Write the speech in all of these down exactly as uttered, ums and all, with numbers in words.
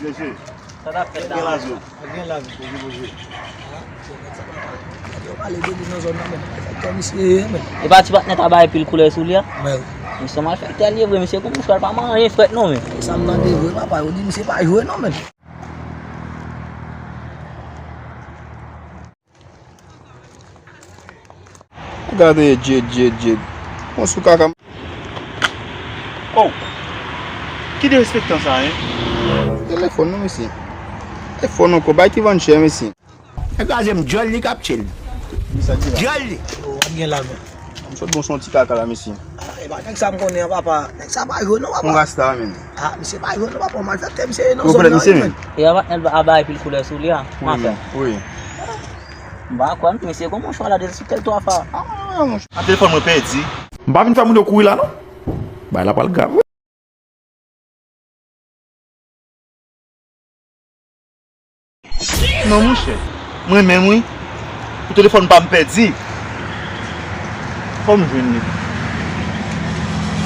Mesye, sa t ap fèt la. Gen lazo. Gen lazo. Yo pale de li nan zòn nan, men. Sa misye ye, men. E pa ti patnè ta bay pil koulè sou li a? Men. Misye malfektè li ye vre, misye gon mouchwa, pa manyen frèt non, men. E sa m tande vre, papa, yo di misye pa jwe non, men. Gade Djed, Djed, Djed. Bon, sou kaka. Oh! Ki derespektan sa, en? Telefòn non, mesye. Telefòn non, kobay ki vann chè, mesye. Nèg la se m djòl li k ap tchil. Djòl li. Yo, w ap gen la, men. M sot bon sou yon ti kaka la, mesye. Ah, e pa nèg sa m konnen an, papa. Nèg sa pa jwe non, papa. Yon rasta, men. Ah, misye pa jwe non, papa. Malfektè misye ye nan zòn nan, men. E a patnè l a bay pil koulè sou li a. Wi, men. Wi. M pa kwè, misye gon mouchwa la de sou tèl twa fwa. Ah, mouchwa. A telefòn mwen pèdi. M pa vin fè moun yo kouri la, non. Bay la pral grav, wi. Non, monchè. Mwen menm, wi. Pou telefòn pa m pèdi. Fò m jwenn li.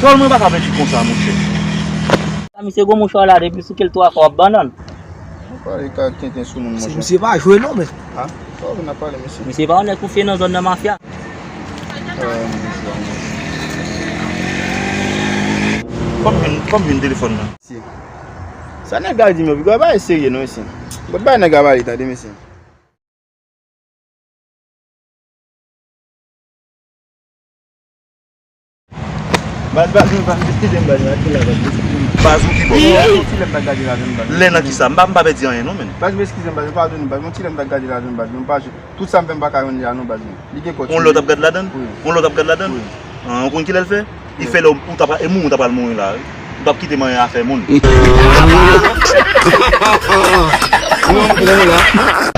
Pawòl mwen pa ka pèdi konsa, monchè. Sa misye gon mouchwa la, depi sou ke l twa fwa w ap bannann. Ou pale ka tenten sou moun, monchè. Misye pa jwe non, men. Ha? Sa w vin ap pale, mesye? Misye pa yon nèg konfye nan zòn nan mafya. Fò m jwenn, fò m jwenn telefòn nan. Mesye. Sa nèg la di m yo, piga pa e serye non, mesye. Bòt bay nèg la pale, tande, mesye. Baz, baz, baz, eskize m, baz, m ap gade la, baz, eskize m. Baz, ou ki bò? Yon ti lè m t ap gade la, baz. Lè nan ki sa? M pa, m pa pèdi anyen, non, men. Baz, m eskize m, baz, m padone, baz. Yon ti lè m t ap gade la, baz, m pa, tout sa m fè m pa ka jwenn li a, non, baz. Li gen kòt. On lòt ap gade ladann? Wi. On lòt ap gade ladann? Wi. An, ou konn kilè l fè? Li fè lè ou t ap, e mouri ou t ap al mouri la, wi. Ou t ap kite manyen afè moun. Ou konprann la?